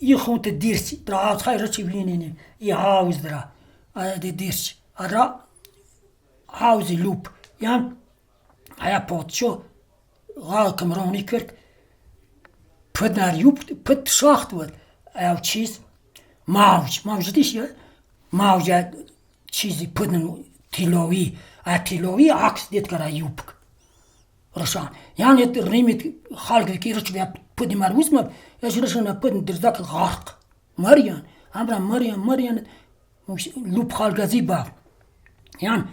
И хунт дирч дра хайр чивлинини и хауз дра ди дирч ара хаузи луп ян ая подшо гал кмрони кирк пднар юп пд шахт вот ав чиз мавҷ мавҷ диш мавҷ чизи пдн тилови а тилови акс дет кара юпк рашан яъне римит халк ки рч пд марвизма эш рашана пдн дирзак ғарқ марьян амра марьян марьян луп халгази ба ян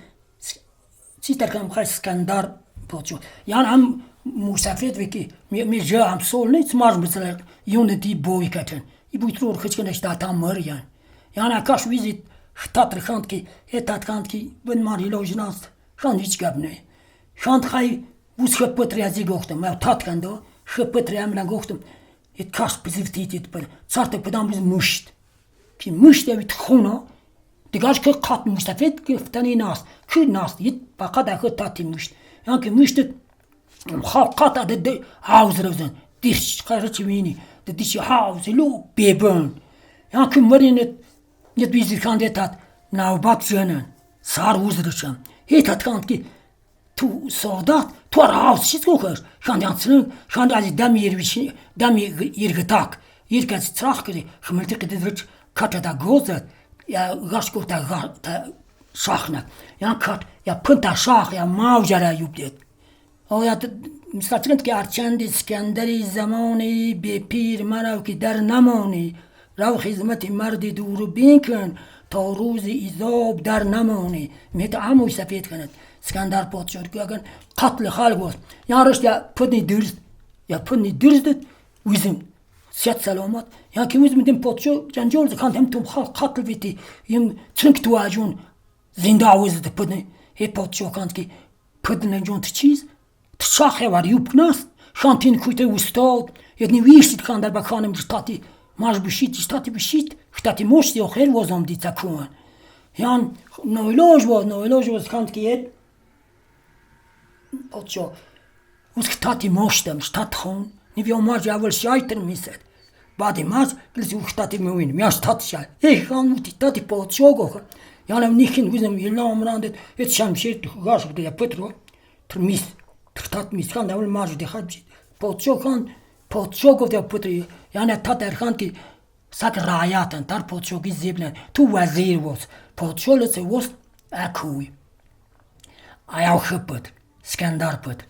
читар кам хай Скандар подшо ян ам мусафед вики ми жа ам сол не смаж бисла юнити бой катен и буйтрур хичкенеш та марьян ян акаш визит хтатр хант ки этат хант ки бен мар иложнаст хан ҳеч гап не хант хай вуз хптр язи гохтам ма тат хандо хптр амра гохтам ит каш пизивтит пар царта пдам биз мушт ки мушт авит хуна дигаш ки қат мустафед гифтани наст ки наст ит фақат ахи тати мушт ян ки мушт қат ад хауз равзан диш қарчи вини диш хауз лу бебен ян ки маринет нет визит ханде тат навбат женен сар узрышам ҳетат ханд ки ту содат ту ар чиз гохаш ханд янцын ханд аз дам ервиши дам иргтак иргаз црах ки хмелти кидрч ката гозат я гаш гуфта та шахна ян кат я пунта шах я мавҷара юбдет оя мисалчиканд ки арчанди Искандари замони бепир марав ки дар намонӣ рав хизмати марди дуру бин кун то рӯзи изоб дар намонӣ мета амӯй сафед кунад Искандар подшоҳ ки агар қатли халқ боз ян рашт я пудни дирзд я пудни дирздд визм сият саломат ян ки визм дим подшоҳ ҷанҷол канд ҳам тум халқ қатл вити им чунки ту аҷун зинда визд пудни ҳе подшоҳ канд ки пудни ҷон ту чиз ту шахе вар юб наст шантин куйте устод ядни виштид кандар ба ханем штати маш бишит штати бишит штати мошти охир возом дица куан ян ноилож воз ноилож воз канд ки ед подшоҳ уз штати моштам штат хон нивё маж аввал шайтр мисад баъди маз гилси уштати муин мя штат ша э хан мути тати подшоҳ гоха ян нихин визм илам рандет эт шамшир гаш я петро тр мис тат мис хан аввал маж дихад подшоҳ хан подшоҳ гуфт я петро яъне тат архан ки сак раятан тар подшоҳги зебна ту вазир воз подшоҳ лесе воз акуй аяв хпд Искандар пд.